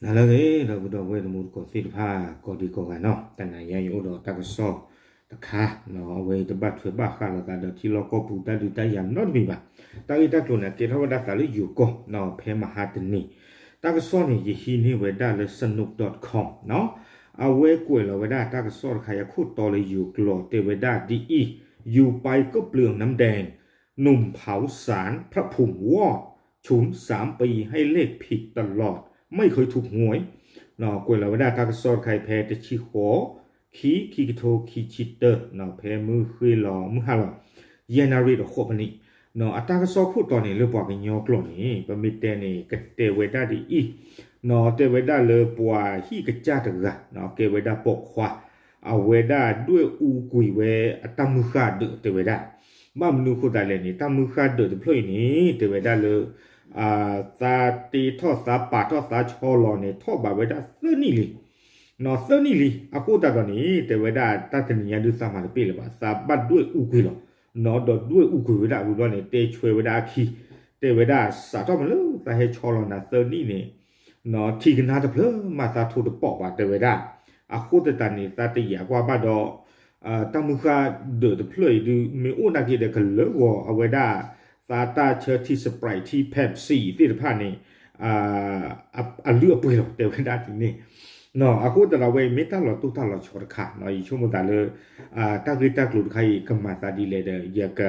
ဟါလၢအဂ့ၤ ဒီပုၢ်ဒီဝဲၢ်တံၤသကိးသ့ၣ်တဖၣ် ကိးဒံကိးဂၤနီၤ, တနံၤအံၤအိၣ်ဒီးတၢ်ကစီၣ်တခါ, အဝဲတဘၣ်ထွဲဘၣ်ဃးလိာ်သးဒီးထံလီၢ်ကီၢ်ပူၤတၢ်ဒုးတၢ်ယၤနီတမံၤဘၣ်. တၢ်ဂ့ၢ်တၢ်ကျိၤန့ၣ် ကဲထီၣ်ဝဲဒၣ်သးလၢယိၤကီၢ် ဖဲမဟါတနံၤ, တၢ်ကစီၣ်န့ၣ် ယဟံးန့ၢ်ဝဲဒၣ်လၢ စနူး dot com နီၤ, အဝဲကွဲးလီၤဝဲဒၣ်တၢ်ကစီၣ်တခါအံၤအခိၣ်တီလၢယိၤကျိာ်တဲဝဲဒၣ်ဒ်အံၤ, ယူၤပၢ်ကပျုၢ်နမ်ဒဲး หนุ่มเผาศาลพระภูมิวอด ศูนย์สามปี ให้เลขผิดตลอด ไม่เคยถูกหวย ကွဲးလီၤဝဲဒၣ်တၢ်ကစီၣ်တခါအံၤဖဲတဆံဃိး ခံ ခံကထိခံဆံတၢ ဖဲမုၢ်ဃ့လီၤမုၢ်ဟါလီၤ ယဲၢ်နၣ်ရံၣ်ဒီးဃိးမံးနံး, အတၢ်ကစီၣ်ခိၣ်တီန့ၣ် လၢပှၤကညီကျိာ်န့ၣ် ပမ့ၢ်တဲန့ၣ် ကတဲဝဲဒၣ်ဒ်အံၤ, တဲဝဲဒၣ်လၢပှၤဟံၣ်ကစၢ်တဂၤ ကဲဝဲဒၣ်ပိာ်ခွါ အဝဲဒၣ်ဒွဲၣ်အူကွံာ်ဝဲအတၢ်မုၢ်ဃၢ်ဒၢးတဲဝဲဒၣ်, ဘၣ်မနုၤအဃိသတးလဲၣ်န့ၣ် တၢ်မုၢ်ဃၢ်ဒၢးတဖျၢၣ်အံၤန့ၣ် တဲဝဲဒၣ်လၢ သးတ့ထီၣ်သးပာ်ထီၣ်သးဆီလီၤန့ၣ် ထီၣ်ဘးဝဲဒၣ်သၢနံၣ်လံ, သၢနံၣ်လံ အဃိသတးဒီးန့ၣ် တဲဝဲဒၣ်တၢ်တနံၤညါဒုးသးမၤတပ့ၢ်လၢၤဘၣ် သးဘၣ်ဒွဲၣ်အူကွံာ်လီၤ, ဒီးဒွဲၣ်အူကွံာ်ဝဲဒၣ်ဝံၤဘျီန့ၣ် တဲဆွဲဝဲဒၣ်အခံ, တဲဝဲဒၣ်စးထီၣ်မးလၢသးဟဲဆီလီၤနၤသၢနံၣ်န့ၣ် ထံကနါတဖျၢၣ်မးသးထိတပိာ်ဘၣ်တဲဝဲဒၣ်, အဃိသတးန့ၣ် သးတယာ်ကွၢ်ဘၣ်ဒီး တၢ်မုၢ်ဃၢ်ဒၢးတဖျၢၣ်အံၤဒုး မ့ၢ်အိၣ်နာ်က့ဒီးကလၢဂီၤအဝဲဒၣ် သးတၢ်ဆၢထံ Sprite ထံ Pepsi သ့ၣ်တဖၣ်န့ၣ် အလုၢ်အပှ့ၤလီၤ တဲဝဲဒၣ်ဒ်န့ၣ်, အဃိသတးဒီးဝဲအံၤမ့ၢ်တၢ်လီၤတိၢ်တၢ်လီၤဆီတခါ ယဆိကမိၣ်သးလၢ တၢ်ဂ့ၢ်တၢ်ကျိၤတခါအံၤ ကမၤသးဒ်လဲၣ်ဒီး ယက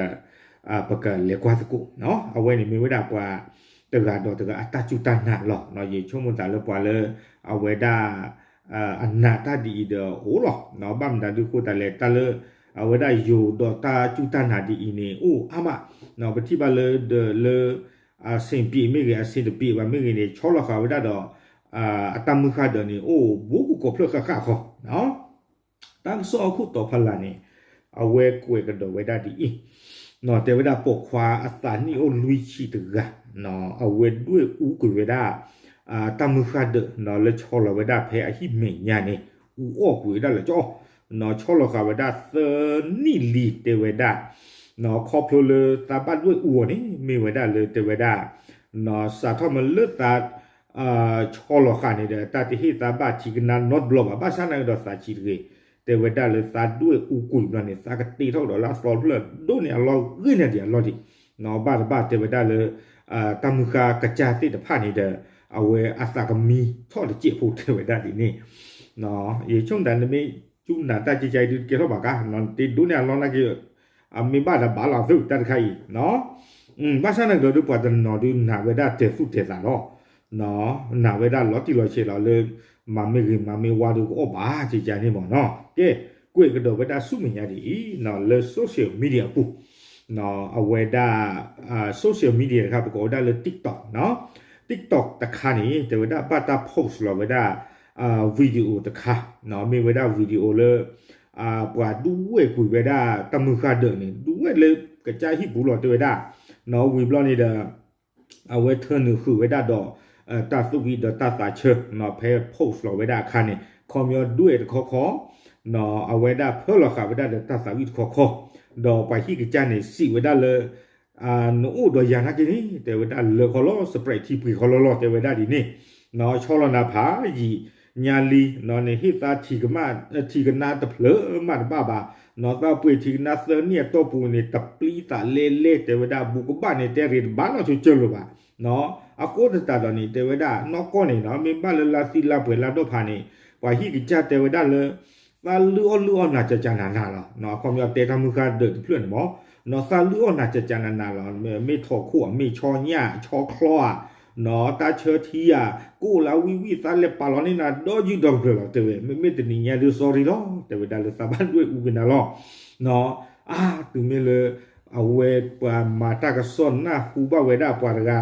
ပကလဲၤကွၢ်သကိး, အဝဲန့ၣ်မ့ၢ်ဝဲဒၣ်ပှၤတဂၤဒီးတဂၤအတၢ်စူၢ်တၢ်နာ်လီၤ, ယဆိကမိၣ်သးလၢပှၤလၢ အဝဲဒၣ် အနာ်တၢ်ဒ်အံၤဒီးအိၣ်လီၤ, ဘၣ်မတၤဒုးဃိသတးလဲၣ် တၢ်လၢ အဝဲဒၣ်ယိၤဒီးတၢ်စူၢ်တၢ်နာ်ဒ်အံၤန့ၣ် အိၣ်အါမး, ပထံၣ်ဘၣ်လၢဒီးလၢ အဆင်ပြေမ့ၢ်ဂ့ၤ အဆင်တပြေဘၣ်မ့ၢ်ဂ့ၤန့ၣ် ဆီလီၤဃာ်ဝဲဒၣ်ဒီး အတၢ်မုၢ်ဃၢ်ဒၢးန့ၣ် အိၣ်ဘူးကကိးဖျၢၣ်ဃၣ်ဃၣ်ဃီ, တၢ်ကစီၣ်အခိၣ်တီဖးလၢ်န့ၣ် အဝဲကွဲးကဒီးဝဲဒၣ်ဒ်အံၤ, တဲဝဲဒၣ်ပိာ်ခွါအသးနံၣ်အိၣ်လွံၢ်ဆံတဂၤ, အဝဲဒွဲၣ်အူကွံာ်ဝဲဒၣ် တၢ်မုၢ်ဃၢ်ဒၢး လၢဆီလီၤဝဲဒၣ်ဖဲအဟံၣ်မဲာ်ညါန့ၣ် အူအီၣ်ကွံာ်ဝဲဒၣ်လၢကၠီ, ဆီလီၤဃာ်ဝဲဒၣ်သၢနံၣ်လံတဲဝဲဒၣ်, ခီဖျိလၢသးဘၣ်ဒွဲၣ်အူအီၤန့ၣ် မ့ၢ်ဝဲဒၣ်လၢတဲဝဲဒၣ် စးထီၣ်မ့ၢ်လၢသး ဆီလီၤဃာ်န့ၣ်ဒီး တၢ်တဟ့ၣ်သးဘၣ်ထံကနါနီတဘျီဘၣ် ဘၣ်ဆၣ်နာ်က့ဒီးသးဆံးတဂ့ၤ, တဲဝဲဒၣ်လၢသးဒွဲၣ်အူကွံာ်ဘျီန့ၣ် သးကတ့ထီၣ်ကဒီးလၢအသီတဖျၢၣ်ဒိၣ်န့ၢ်အလီၢ်ဂ့ၤန့ၢ်ဒံးအလီၢ်ဒံး, ဘၣ်တဘၣ်တဲဝဲဒၣ်လၢ တၢ်မုၢ်ဃၢ်ကစၢ်သ့ၣ်တဖၣ်န့ၣ်ဒီး အဝဲအသးကမံထီၣ်တစဲးဖိတဲဝဲဒၣ်ဒ်န့ၣ်, ယဆိကမိၣ်တၢ်နမ့ၢ် စူၢ်နာ်တၢ်ကဲကဲအံၤဒုးတကဲထီၣ်ဘၣ်ကါ, တ့ဒိၣ်န့ၢ်အလီၢ်နာ်က့ အမ့ၢ်ဘၣ်ဒီးဘၣ်လီၤသုတၢ်တခါအံၤ, ဘၣ်ဆၣ်နာ်က့ဒီးဒုးပှၤတနီၤဒုးနာ်ဝဲဒၣ်တဲာ်သူၣ်တဲာ်သးလီၤ, နာ်ဝဲဒၣ်လီၤတံၢ်လီၤဆဲးလီၤလၢ မၤမ့ၢ်ဂ့ၤမၤမ့ၢ်ဝါဒုးကအီၣ်ဘၣ်ကကန့ၣ်မ့ၢ်နီၤ, ကဲ ကွဲးကဒီးဝဲဒၣ်ဆူမဲာ်ညါဒ်အံၤ လၢ social media အပူၤ, အဝဲဒၣ် social media တခါ ပကိးဝဲဒၣ်လၢ TikTok နီၤ, TikTok တခါန့ၣ် တဲဝဲဒၣ်ဘၣ်တၢ် post လီၤဝဲဒၣ် video တခါ, မ့ၢ်ဝဲဒၣ် video လၢ ပှၤဒွဲၣ်ကွံာ်ဝဲဒၣ်တၢ်မုၢ်ဃၢ်ဒၢးန့ၣ် ဒွဲၣ်လၢကစၢ်ဟံၣ်ပူၤလီၤတဲဝဲဒၣ်, ဝံၤဘျီန့ၣ်ဒီး အဝဲထၢနုာ်ဃုာ်ဝဲဒၣ်ဒီး တၢ်သူၣ်ဝံၣ်ဒီးတၢ်သးဆၢ ဖဲ post လီၤဝဲဒၣ်အခါန့ၣ် ခီပညီဒွဲၣ်တခီခီ အဝဲဒၣ်ဖၢလီၤဃာ်ဝဲဒၣ်ဒီးတၢ်သးဝံၣ်တခီခီ, ဒီးပှၤဟံၣ်ကစၢ်န့ၣ် စံးဝဲဒၣ်လၢ နအိၣ်ဒီးယၤနာ်က့န့ၣ် တဲဝဲဒၣ်လၢခီလီၤ Sprite ထံပှ့ၤခီလီၤလီၤ တဲဝဲဒၣ်ဒ်န့ၣ်, ဆီလီၤနၤဖးယံာ်ညါလံ နဟ့ၣ်သးထံၣ်ကနါ ထံၣ်ကနါတဖျၢၣ်မးတဘၣ်ဘၣ်, နသးပှ့ၤထံၣ်ကနါသၢနံၣ်အတီၢ်ပူၤန့ၣ် တပျံၤသးလဲလဲ တဲဝဲဒၣ် ဘူးကဘၣ်န့ၣ် တဲရ့ၣ်တဘၣ်နီၢ်ဆိကၢလိာ်ဘၣ်, အဃိသတးဒီးန့ၣ် တဲဝဲဒၣ်နီၢ်ကီၢ်န့ၣ်နီၤ မ့ၢ်ဘၣ်လၢလါသံလါပှဲၤလါဒီဖးန့ၣ် ပှၤဟံၣ်ကစၢ်တဲဝဲဒၣ်လၢ သးလုၢ်အီၣ်လုၢ်အီနၤကကနၤနၤလီၤ, အခီပညီတဲတၢ်မုၢ်ဃၢ်ဒၢးတဖျၢၣ်န့ၣ်မ့ၢ် နသးလုၢ်အီၣ်နၤကကနၤနၤလီၤ, မ့ၢ်ထီၣ်ခိၣ်ဧါ မ့ၢ်ဆီညၣ်ဆီချီဧါ တၢ်ဆၢထံဧါ ကိၣ်လၢဝံၣ်ဝံၣ် သးလဲၤပာ်လီၤန့ၢ်နၤ ဒီးယုၢ်ဒီးကြၢးလီၤ တဲဝဲ မ့မ့ၢ်တနံၤညါဒုး sorry လီၤ တဲဝဲဒၣ်လၢသးဘၣ်ဒွဲၣ်အူကနၤလီၤ, အါ တုၤမ့ၢ်လၢ အဝဲပှၤမၤတၢ်ကစီၣ်နၢ်ဟူဘၣ်ဝဲဒၣ်ပှၤတဂၤ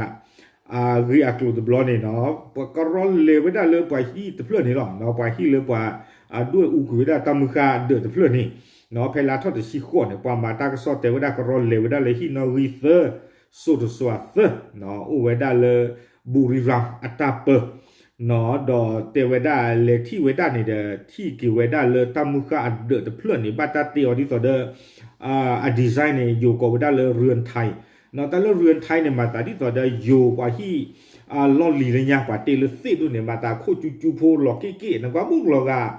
အဂ့ၢ်အကျိၤတဘျီန့ၣ်နီၤ ပကရီလဲၤဝဲဒၣ်လၢပှၤဟံၣ်တဖျၢၣ်န့ၣ်လီၤ, ပှၤဟံၣ်လၢပှၤ အဒွဲၣ်အူကွံာ်ဝဲဒၣ်တၢ်မုၢ်ဃၢ်ဒၢးတဖျၢၣ်န့ၣ်, ဖဲလါထီၣ်တဆံဃိးန့ၣ် ပှၤမၤတၢ်ကစီၣ်တဲဝဲဒၣ်ကရီလဲၤဝဲဒၣ်လၢဟံၣ်နီၣ်ဂံၢ်သၢ စိၤတစွၤသၢ အိၣ်ဝဲဒၣ်လၢ ဘူရံရၣ်အတၢ်ပၢ ဒီးတဲဝဲဒၣ်လဲၤထံၣ်ဝဲဒၣ်န့ၣ်ဒီး ထံၣ်က့ၤဝဲဒၣ်လၢတၢ်မုၢ်ဃၢ်အဒၢးတဖျၢၣ်န့ၣ် ဘၣ်တၢ်တ့အီၤဒ်သိးဒီး အ design န့ၣ် ယိၤကိးဝဲဒၣ်လၢ ရၢၣ်ထံၣ် တၢ်လၢ Rayon Tai န့ၣ် မၤသးဒ်သိးဒီးယိၤပှၤဟံၣ် လီၢ်လံၤလၢညါ ပှၤတ့လၢသ့ၣ်ဒိၣ်န့ၣ် မၤသးခိၣ်ကၠူကၠူဖိလီၤက့ၣ်က့ၣ် နကွၢ်မုၢ်လီၤဂာ်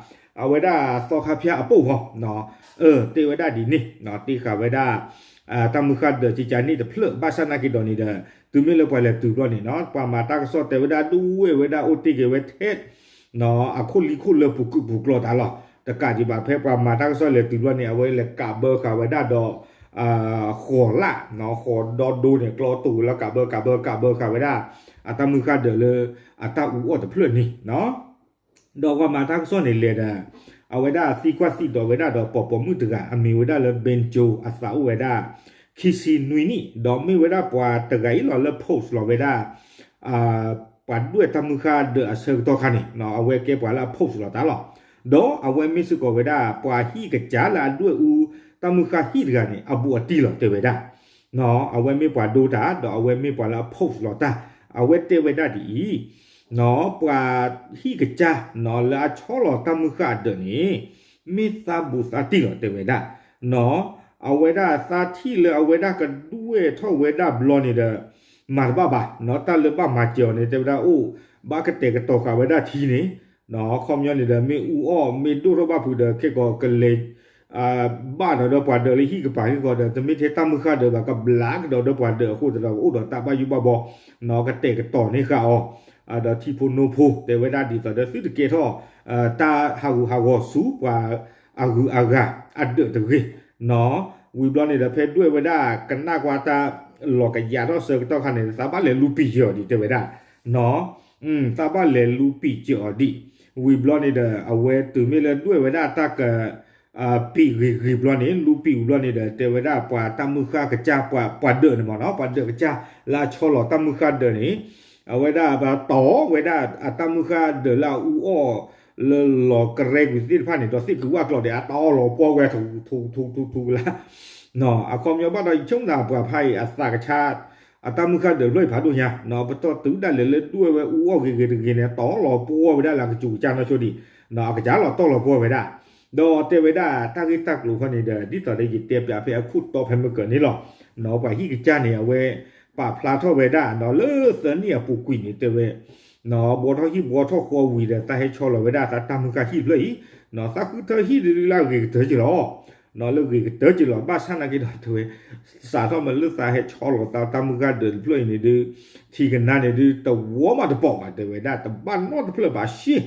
အဝဲဒၣ်သီခါဖၠါအပိၢ်ဃီ တဲဝဲဒၣ်ဒ်န့ၣ် တ့ဃာ်ဝဲဒၣ် တၢ်မုၢ်ဃၢ်ဒၢးကကါန့ၣ်တဖျၢၣ် ဘၣ်ဆၣ်နာ်က့ဒီးန့ၣ်ဒီး တုၤမ့ၢ်လၢပှၤလဲၤတုၤဘျီန့ၣ်နီၤ ပှၤမၤတၢ်ကစီၣ်တဲဝဲဒၣ်ဒိၣ်ဝဲၢ်ဝဲဒၣ်အိၣ်တ့ၢ်က့ၤဝဲထဲ အခိၣ်လံၤခိၣ်လၢပူၤကုးပူၤကျီတၢ်လီၤ. တကးဒံးဘၣ်ဖဲပှၤမၤတၢ်ကစီၣ်လဲၤတုၤဘျီန့ၣ် အဝဲလဲၤကးဘၢဃာ်ဝဲဒၣ်ဒီး ဃိးလၢ် ဃိးဒီဒိန့ၣ် ကျီတိာ်လၢကးဘၢကးဘၢကးဘၢဃာ်ဝဲဒၣ် အတၢ်မုၢ်ဃၢ်ဒၢးလၢ အတၢ်အူအီၣ်တဖျၢၣ်န့ၣ် ဒီးပှၤမၤတၢ်ကစီၣ်န့ၣ်လဲၤဒီး အဝဲဒၣ်သံကွၢ်သံဒိးဝဲဒၣ်ဒီးပိာ်ပိာ်မုၣ်တဂၤ အမံၤဝဲဒၣ်လၢ Ben Joe အသးအိၣ်ဝဲဒၣ် ခံဆံနွံနံၣ် ဒီးမ့ၢ်ဝဲဒၣ်ပှၤတဂၤအံၤလီၤလၢ post လီၤဝဲဒၣ် ပှၤဒွဲၣ်တၢ်မုၢ်ဃၢ်ဒၢးအဆၢကတီၢ်ခါန့ၣ် အဝဲကဲပှၤလၢအ post လီၤတၢ်လီၤ. ဒီးအဝဲမ့ၢ်စ့ၢ်ကီးဝဲဒၣ် ပှၤဟံၣ်ကစၢ်လၢအဒွဲၣ်အူတၢ်မုၢ်ဃၢ်ဟံၣ်တဂၤန့ၣ် အဘူးအတံၢ်လီၤတဲဝဲဒၣ် အဝဲမ့ၢ်ပှၤဒိတၢ် ဒီးအဝဲမ့ၢ်ပှၤလၢအ post လီၤတၢ် အဝဲတဲဝဲဒၣ်ဒ်အံၤ ပှၤဟံၣ်ကစၢ်လၢအဆီလီၤတၢ်မုၢ်ဃၢ်အဒၢးန့ၣ် မ့ၢ်သးဘူးသးတံၢ်လီၤတဲဝဲဒၣ် အဝဲဒၣ်သးထံၣ်လၢအဝဲဒၣ်ကဒွဲၣ်ထီၣ်ဝဲဒၣ်ဘျီန့ၣ်ဒီး မၤတဘၣ်ဘၣ် တၢ်လၢဘၣ်မၤစၢၤအီၤန့ၣ် တဲဝဲဒၣ်အိၣ် ဘၣ်ကတဲာ်ကတီၤဃာ်ဝဲဒၣ်ထံန့ၣ် ခီပညီန့ၣ်ဒီး မ့ၢ်အူအီၣ်မ့ၢ်ဒိၣ်ထီၣ်ဘၣ်ဖုးဒီး ခဲကီးကလဲၤ ဘၣ်ဒီးဒီးပှၤဒၢးလၢဟံၣ်ကပၤဟ့ၣ်ဃီဒီး တမ့ၢ်ထဲတၢ်မုၢ်ဃၢ်ဒၢးဘၣ် ကဘျးကဒီးဒီးပှၤဒၢးအဃိသတးဒီး အိၣ်ဒီးတၢ်ဘၣ်ယိၣ်ဘၣ်ဘီ ကတဲာ်ကတီၤန့ၢ်ဃာ်အီၤ ဒီးထံဖိနိဖိ တဲဝဲဒၣ်ဒ်သိးဒီးသုတကဲထီၣ် တၢ်ဟးဂူာ်ဟးဂီၤဆူပှၤအဂုၤအဂၤအဒၢးတဂ့ၤ ဝံၤဘျီန့ၣ်ဒီး ဖဲဒွဲၣ်ဝဲဒၣ်ကနၣ်ကွၢ်တၢ်လီၤကယၤထီၣ်ဆၢကတီၢ်ခါန့ၣ် သးဘၣ်လဲၤလူၤပံာ်စၢၤအီၤဒံးတဲဝဲဒၣ် သးဘၣ်လဲၤလူၤပံာ်စၢၤအီၤဒံး ဝံၤဘျီန့ၣ်ဒီး အဝဲတုၤမ့ၢ်လၢဒွဲၣ်ဝဲဒၣ်တၢ်က ပံာ်ဂ့ၤဂ့ၤဘျီန့ၣ် လူၤပံာ်ဝံၤဘျီန့ၣ်ဒီး တဲဝဲဒၣ်ပှၤတၢ်မုၢ်ဃၢ်ကစၢ် ပှၤဒၢးန့ၣ်မ့ၢ်နီၤ ပှၤဒၢးကစၢ်လၢအဆီလီၤတၢ်မုၢ်ဃၢ်ဒၢးန့ၣ် အဝဲဒၣ်ပတီၢ်ဝဲဒၣ်အတၢ်မုၢ်ဃၢ်ဒၢးလၢအအူအီၣ် လၢလီၤကရဲကွံာ်သ့ၣ်တဖၣ်န့ၣ် ဒီးသ့ၣ်ကုၤဝၣ်ကျီၢ်ဒီး အတီၢ်လီၤပှီၢ်ဝဲထူထူထူထူထူလၢ အခီပညီဘၣ်ဒီး ယဆိကမိၣ်သးပှၤဖးအံၤအသးကဆါ အတၢ်မုၢ်ဃၢ်ဒၢးဖျၢၣ်အံၤဖးဒိၣ်ညါ ပတီၢ်တုၤဒၣ်လဲာ်လၢဒွဲၣ်ဝဲအူအီၣ်ဂ့ၤဂ့ၤတဂ့ၤန့ၣ် တီၢ်လီၤပှီၢ်ဝဲဒၣ်လၢအကစူၤကစၢ်နီၢ်ဆိဒံး အကစၢ်လီၤတီၢ်လီၤပှီၢ်ဝဲဒၣ် ဒီးတဲဝဲဒၣ်တၢ်ဂ့ၢ်တၢ်ကျိၤခီန့ၣ်ဒီး ဒ်သိးဒီးယတဲပၠးဖဲအခိၣ်တီဖဲမုၢ်ကၢၤန့ၣ်လီၤ. ပှၤဟံၣ်ကစၢ်န့ၣ် အဝဲပာ်ဖျါထီၣ်ဝဲဒၣ်ဒီးလၢသၢနံၣ်အပူၤကွံာ်န့ၣ် တဲဝဲ ဘှီထီၣ်ဟံၣ်ဘှီထီၣ်ဃီဝံၤဒီး သးဟဲဆီလီၤဝဲဒၣ်သးတၢ်မုၢ်ဃၢ်ဟံၣ်တဖျၢၣ်အံၤ သးဃုထၢဟံၣ်ဒုးလၢအဂ့ၤကတၢၢ်က့ၤလီၤ လၢဂ့ၤကတၢၢ်က့ၤလီၤ ဘၣ်ဆၣ်နာ်က့ဒီးတဲဝဲ စးထီၣ်မ့ၢ်လၢသးဟဲဆီလီၤသးတၢ်မုၢ်ဃၢ်ဒၢးတဖျၢၣ်အံၤန့ၣ်ဒုး ထံၣ်ကနါန့ၣ်ဒုး တဝီမးတပိာ်ဘၣ်တဲဝဲဒၣ် တဘၣ်နီတဖျၢၣ်ဘၣ်ရှ့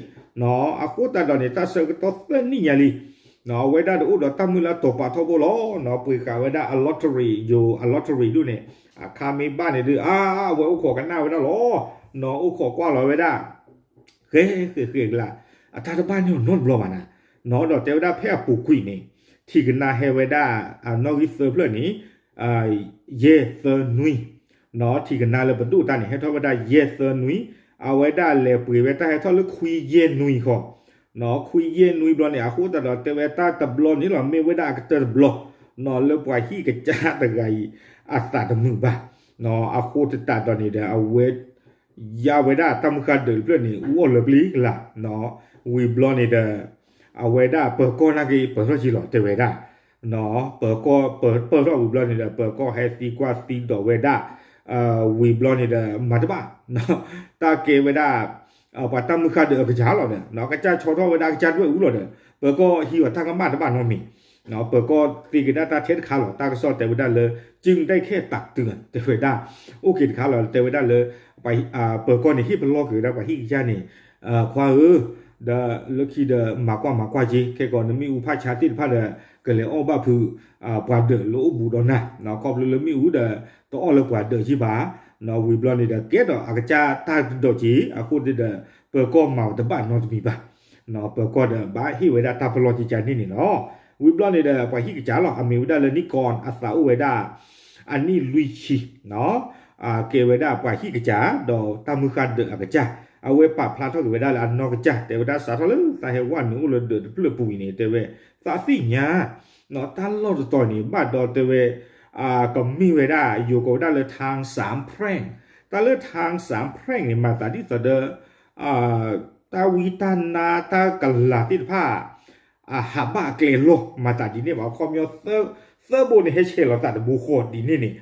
အဃိသတးဒီးန့ၣ် တၢ်ဆၢကတီၢ်သၢနံၣ်ညါလံ အဝဲဒၣ်တအိၣ်ဒီးတၢ်မုၢ်လၢအတီၤပာ်ထီဘိလီၤ ပှ့ၤဃာ်ဝဲဒၣ်အ lottery ယိၤအ lottery ဒိၣ်န့ၣ် အခါမ့ၢ်ဘၣ်န့ၣ်ဒုး အါ အဝဲအိၣ်ခိးကနၣ်ဝဲဒၣ်လီၤ နီၢ်အိၣ်ခိးကွၢ်လီၤဝဲဒၣ် ဃဲဃဲဃဲကလး အတၢ်တဘၣ်န့ၢ်အီၤနီတဘျီဘၣ်နၤ နီၢ်ဒီးတဲဝဲဒၣ်ဖဲအပူၤကွံာ်န့ၣ် ထံၣ်ကနါဟဲဝဲဒၣ် အနီၣ်ဂံၢ်သၢဖျၢၣ်န့ၣ် ယဲၢ်သၢနွံ နီၢ်ထံၣ်ကနါလၢပဒိၣ်တၢ်န့ၣ် ဟဲထီၣ်ဝဲဒၣ်ယဲၢ်သၢနွံ အဝဲဒၣ်လဲၤပှ့ၤဝဲတၢ်ဟဲထီၣ်လၢခွံယဲၢ်နွံဃီ နီၢ်ခွံယဲၢ်နွံဘျီန့ၣ် အဃိသတးဒီးတဲဝဲတၢ်တဘျီန့ၣ်လီၤ မ့ၢ်ဝဲဒၣ်အကတၢၢ်တဘျီ နီၢ်လၢပှၤဟံၣ်ကစၢ်တဂၤအံၤ အသးတမုာ်ဘၣ် နီၢ်အဃိသတးဒီးန့ၣ်ဒီး အဝဲ ယါဝဲဒၣ်တၢ်မုၢ်ဃၢ်ဒၢးတဖျၢၣ်န့ၣ် အူအီၣ်လၢပျံၤကလး နီၢ်ဝံၤဘျီန့ၣ်ဒီး အဝဲဒၣ်ပၢၤကီၢ်နာ်က့ပၢၤထီၣ်က့ၤလီၤတဲဝဲဒၣ် နီၢ်ပၢၤကီၢ်ပၢၤထီၣ်ဝံၤဘျီန့ၣ်ဒီး ပၢၤကီၢ်ဟဲသံကွၢ်သံဒိးဝဲဒၣ် ဝံၤဘျီန့ၣ်ဒီး မၤတဘၣ် တၢ်ကဲဝဲဒၣ် ပှၤတၢ်မုၢ်ဃၢ်ဒၢးအကစၢ်လီၤဒီး နီၢ်ကစၢ်ဆီထီၣ်ဝဲဒၣ်အကစၢ်ဒွဲၣ်အူလီၤဒီး ပၢၤကီၢ်ဟံးအီၤတၢ်ကမၣ်တဘၣ်နီတမံၤ နီၢ်ပၢၤကီၢ်သ့ကဒါတၢ်ထဲတခါလီၤ တၢ်ကစီၣ်တဲဝဲဒၣ်လၢ ကၠုၢ်ဒၣ်ခဲတးတုၤ တဲဝဲဒၣ် အိၣ်က့ၤတခါလီၤ တဲဝဲဒၣ်လၢ ပၢၤကီၢ်န့ၣ် ဟ့ၣ်ပလီၢ်က့ၤဝဲဒၣ်ပှၤဟံၣ်ကစၢ်န့ၣ် ခွါဧၢ ဒီးလၢခံဒီးမၤကွၢ်မၤကွၢ်က့ၤ ခဲကီးနမ့ၣ်အူဖးဆါသ့ၣ်တဖၣ်ဒီး ကလဲၤအီၣ်ဘၣ်ဖုး ပှၤဒၢးလၢအိၣ်ဘူးဒီးနၤ နီၢ်ခီဖျိလၢမ့ၣ်အူဒီး တအီၣ်လၢပှၤဒၢးက့ၤဘၣ် နီၢ်ဝံၤဘျီန့ၣ်ဒီး ကဲဒီးအကစၢ်တၢ်တဒိးက့ၤ အဃိန့ၣ်ဒီး ပၢၤကီၢ်မၤအီၤတဘၣ်နီတမံၤဘၣ် နီၢ်ပၢၤကီၢ်ဒီးဘၣ်ဟ့ၣ်ဝဲဒၣ်တၢ်ပလီၢ်ကကန့ၣ်န့ၣ်လီၤ. ဝံၤဘျီန့ၣ်ဒီး ပှၤဟံၣ်ကစၢ်လီၤ အမံၤဝဲဒၣ်လၢ နံၣ်ကီၢ် အသးအိၣ်ဝဲဒၣ် အနံၣ်လွံၢ်ဆံ ကဲဝဲဒၣ်ပှၤဟံၣ်ကစၢ် ဒီးတၢ်မုၢ်ဃၢ်ဒၢးအကစၢ် အဝဲပာ်ဖျါထီၣ်က့ၤဝဲဒၣ်လၢအနီၢ်ကစၢ် တဲဝဲဒၣ်စးထီၣ်လၢသးဟဲဝဲနုာ်အိၣ်လၢဒၢးတဖျၢၣ်ပူၤအံၤန့ၣ် တဲဝဲ သးသ့ၣ်ညါ နီၢ်တၢ်လီၢ်တတီၤန့ၣ် ဘၣ်ဒီးတဲဝဲ ကမ့ၢ်ဝဲဒၣ် ယိၤကိးဝဲဒၣ်လၢ ထၢင်းစၣ်ဖရၣ် တၢ်လၢ ထၢင်းစၣ်ဖရၣ်န့ၣ် မၤသးဒ်သိးဒီး တၢ်ဝံတၢ်နါတၢ်ကလၤသ့ၣ်တဖၣ် အဟးဘၣ်အကျဲလီၢ် မၤသးဒ်န့ၣ်ဘၣ် အခီပညီ သၢဘိန့ၣ် ဟဲဆဲးလီၤသးတဘိဃီဒ်န့ၣ်န့ၣ်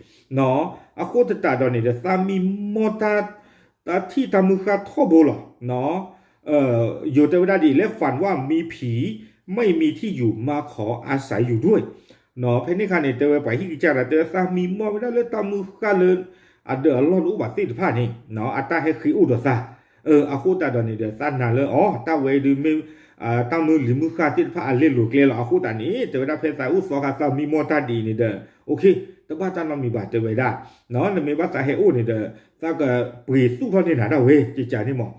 အဃိသတးဒီးန့ၣ်ဒီး သးမံမီၢ်တၢ် တၢ်ထံၣ်တၢ်မုၢ်ဃၢ်ထီဘိလီၤ. ယိၤတဲဝဲဒၣ်ဒ်အံၤ လဲၤဖးဝဲမံဖံးမ့ၢ်မံထံၣ်ယူၤ မၤခီအစးယူၤဒွဲၣ် ဖဲန့ၣ်ခါန့ၣ် တဲဝဲပှၤဟံၣ်ကစၢ်ဒီး တဲဝဲသးမံမီၢ်ဝဲဒၣ်လၢတၢ်မုၢ်ဃၢ်လၢ အဒၢးအလီၢ်တအိၣ်ဘၣ်သ့ၣ်တဖၣ်န့ၣ် အတၢ်ဟဲဃ့အိၣ်ဒီးသး အဃိသတးဒီးန့ၣ်ဒီး သးနာ်လၢအီၤ တၢ်ဝဲဒုးမ့ၢ် တၢ်မုၢ်လံၤမုၢ်ဃၢ်သ့ၣ်တဖၣ်အလဲၤလိာ်ကျဲလီၤ. အဃိသတးန့ၣ် တဲဝဲဒၣ်ဖဲသးအိၣ်သီခါသးမံမီၢ်တၢ်ဒ်အံၤန့ၣ်ဒီး okay တဘၣ်တၢ်နီတမံၤဘၣ် တဲဝဲဒၣ် နမ့ၢ်ဘၣ်သးဟဲအိၣ်န့ၣ်ဒီး သးကပှ့ၤသူၣ်ထီၣ်န့ၢ်နၤဒၣ်ဝဲ ကကန့ၣ်မး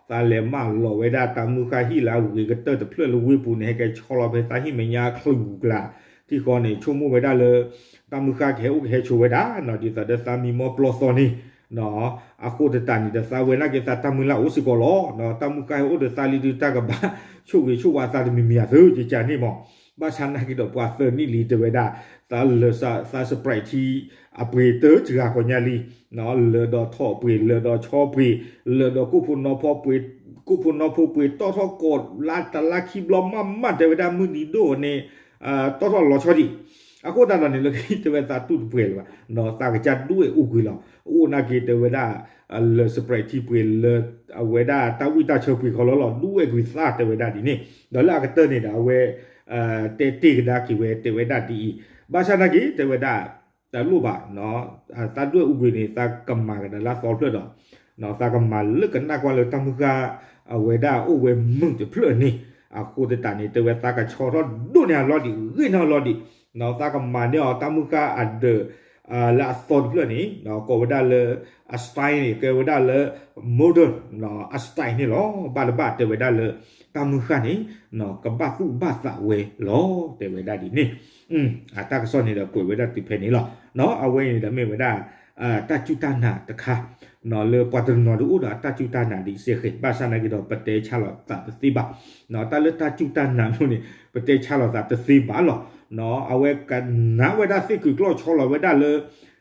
သးလဲၤမၢလီၤဝဲဒၣ်တၢ်မုၢ်ဃၢ်ဟံၣ်လၢအဂ့ၤကတၢၢ်တဖျၢၣ်လၢဝ့ၢ်ပူၤန့ၣ် ဟဲက့ၤဆီလီၤဖဲသးဟံၣ်မဲာ်ညါချုးပူၤကျါ ထံဃီန့ၣ် ဆိကမိၣ်ဝဲဒၣ်လၢ တၢ်မုၢ်ဃၢ်ကဟဲအိၣ်ကဟဲဆိးဝဲဒၣ် ဒ်သိးဒီးသးမံမီၢ်ပျီသီန့ၣ် အဃိသတးန့ၣ်ဒီး သးဝဲနာ်က့ၤသးတၢ်မုၢ်လၢ်အိၣ်စ့ၢ်ကီးလီၤ. တၢ်မုၢ်ဃၢ်ဟဲအိၣ်ဒီးသးလံဒုး တၢ်ကဘၣ်ဆိၣ်ဂ့ၤဆိၣ်ဝါသးတမံၤမံၤအသိး ကကန့ၣ်မး ဘၣ်ဆၣ်နာ်က့ၤဒီးပှၤသၢနံၣ်လံတဲဝဲဒၣ် သးလၢာ်သး Sprite ထံ အပှ့ၤတစှၤကီးညါလံ လၢာ်ဒီးထီၣ်ပှ့ၤ လၢာ်ဒီးဆီပှ့ၤ လၢာ်ဒီးကိၣ်ဖိနီဖိပှ့ၤ ကိၣ်ဖိနီဖိပှ့ၤတီၣ်ထီၣ်ကိးလါတလါခံဘျီ မ့ၢ်မးတဲဝဲဒၣ်မုၢ်နံၤဒိၣ်န့ၣ် တီၣ်ထီၣ်လီၤဆီဒံး အဃိသတးဒီးန့ၣ် လၢခံတဲဝဲသးတူၢ်တပှဲၤလၢၤဘၣ် သးကစၢ်ဒွဲၣ်အူကွံာ်လီၤ. အိၣ်နာ်က့ၤတဲဝဲဒၣ် လၢာ် Sprite ထံပှ့ၤ လၢာ်အဝဲဒၣ်တၢ်ဝံၣ်တၢ်ဆၢပှ့ၤခီလီၤလီၤ ဒွဲၣ်ကွံာ်သးတဲဝဲဒၣ်ဒ်န့ၣ် ဒီးလၢအကတၢၢ်န့ၣ်ဒီး အဝဲ တဲတ့ၢ်ကဒါက့ၤဝဲတဲဝဲဒၣ်ဒ်အံၤ ဘၣ်ဆၣ်နာ်က့ၤတဲဝဲဒၣ် တလိၣ်ဘၣ် သးဒွဲၣ်အူကွံာ်န့ၣ် သးကမၤကဒါလၢသီဖျၢၣ်ဒီး သးကမၤလၢကနၣ်ကွၢ်လၢတၢ်မုၢ်ဃၢ် အဝဲဒၣ်အိၣ်ဝဲမုာ်တဖျၢၣ်န့ၣ် အဃိသတးန့ၣ် တဲဝဲသးကဆီထီၣ်ဒိၣ်န့ၢ်အလီၢ်ဒံး ဂ့ၢ်န့ၢ်အလီၢ်ဒံး သးကမၤန့ၢ်အီၤတၢ်မုၢ်ဃၢ်အဒၢး လၢအသီတဖျၢၣ်န့ၣ် ကိးဝဲဒၣ်လၢ အ style န့ၣ် ကဲဝဲဒၣ်လၢ modern အ style န့ၣ်လီၤ. ဘၣ်တဘၣ်တဲဝဲဒၣ်လၢ တၢ်မုၢ်ဃၢ်န့ၣ် ကဘၣ်သူၣ်ဘၣ်သးဝဲလီၤ တဲဝဲဒၣ်ဒ်န့ၣ် အတၢ်ကစီၣ်န့ၣ်ဒီးကွဲးဝဲဒၣ်တုၤဖဲန့ၣ်လီၤ. အဝဲအံၤန့ၣ်ဒီးမ့ၢ်ဝဲဒၣ် တၢ်စူၢ်တၢ်နာ်တခါ လၢပှၤတနီၤဒုးအိၣ်ဒီးအတၢ်စူၢ်တၢ်နာ်ဒ်စ့ၢ်ကီး ဘၣ်ဆၣ်နာ်က့ၤဒီး ပတဲဆါလိာ်သးတသ့ဘၣ်. တၢ်လၢတၢ်စူၢ်တၢ်နာ်မ့ၢ်န့ၣ် ပတဲဆါလိာ်သးတသ့ဘၣ်လီၤ. အဝဲကနၣ်ဝဲဒၣ်သ့ၣ်ကုာ်ကျီၢ်ဆီလီၤဝဲဒၣ်လၢ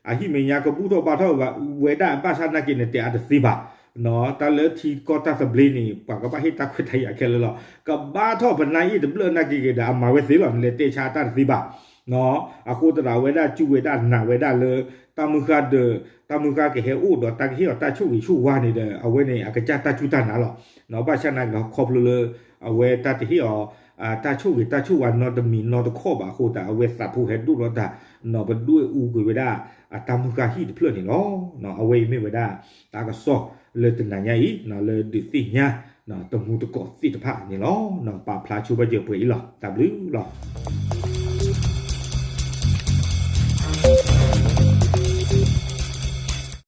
အဟံၣ်မဲာ်ညါကဘူၣ်ထီၣ်ဘါထီၣ်ဝဲဒၣ် ဘၣ်ဆၣ်နာ်က့ၤန့ၣ် တဲအါတသ့ဘၣ်. တၢ်လၢထံကီၢ်တၢ်သဘျ့န့ၣ် ပှၤကဘၣ်ဟ့ၣ်တၢ်ခွဲးတၢ်ယာ်ခဲလၢာ်လီၤ. ကဘါထီၣ်ပနါအ့ၣ်တဘျၢၣ်နာ်က့ၤက့ၤဒီး အမၤဝဲသ့လီၤ နလဲၤတဲဆါတၢ်တသ့ဘၣ်. အဃိသတးဒီးအဝဲဒၣ်စူၢ်ဝဲဒၣ်နာ်ဝဲဒၣ်လၢ တၢ်မုၢ်ဃၢ်ဒီး တၢ်မုၢ်ဃၢ်ကဟဲအိၣ်ဒီးတၢ်ကဟ့ၣ်အီၤတၢ်ဆိၣ်ဂ့ၤဆိၣ်ဝါန့ၣ်ဒီး အဝဲန့ၣ်အကစၢ်တၢ်စူၢ်တၢ်နာ်လီၤ. ဘၣ်ဆၣ်နာ်က့ၤဒီးခီဖျိလၢ အဝဲတၢ်တဟ့ၣ်အီၤ တၢ်ဆိၣ်ဂ့ၤတၢ်ဆိၣ်ဝါနီတမံၤနီတခီၣ်ဘၣ်အဃိသတး အဝဲသးဖိဟဲဒိၣ်ထီၣ်တၢ် ပဒွဲၣ်အူကွံာ်ဝဲဒၣ် အတၢ်မုၢ်ဃၢ်ဟံၣ်တဖျၢၣ်န့ၣ်လီၤ. အဝဲအံၤမ့ၢ်ဝဲဒၣ် တၢ်ကစီၣ်လၢတနၤညါအံၤ လၢဒုးသ့ၣ်ညါ တမူတကိးသ့ၣ်တဖၣ်န့ၣ်လီၤ. ပာ်ဖျါဆိဘၣ်စၢၤပှဲၤအံၤလီၤ. တၢ်ဘျုးလီၤ.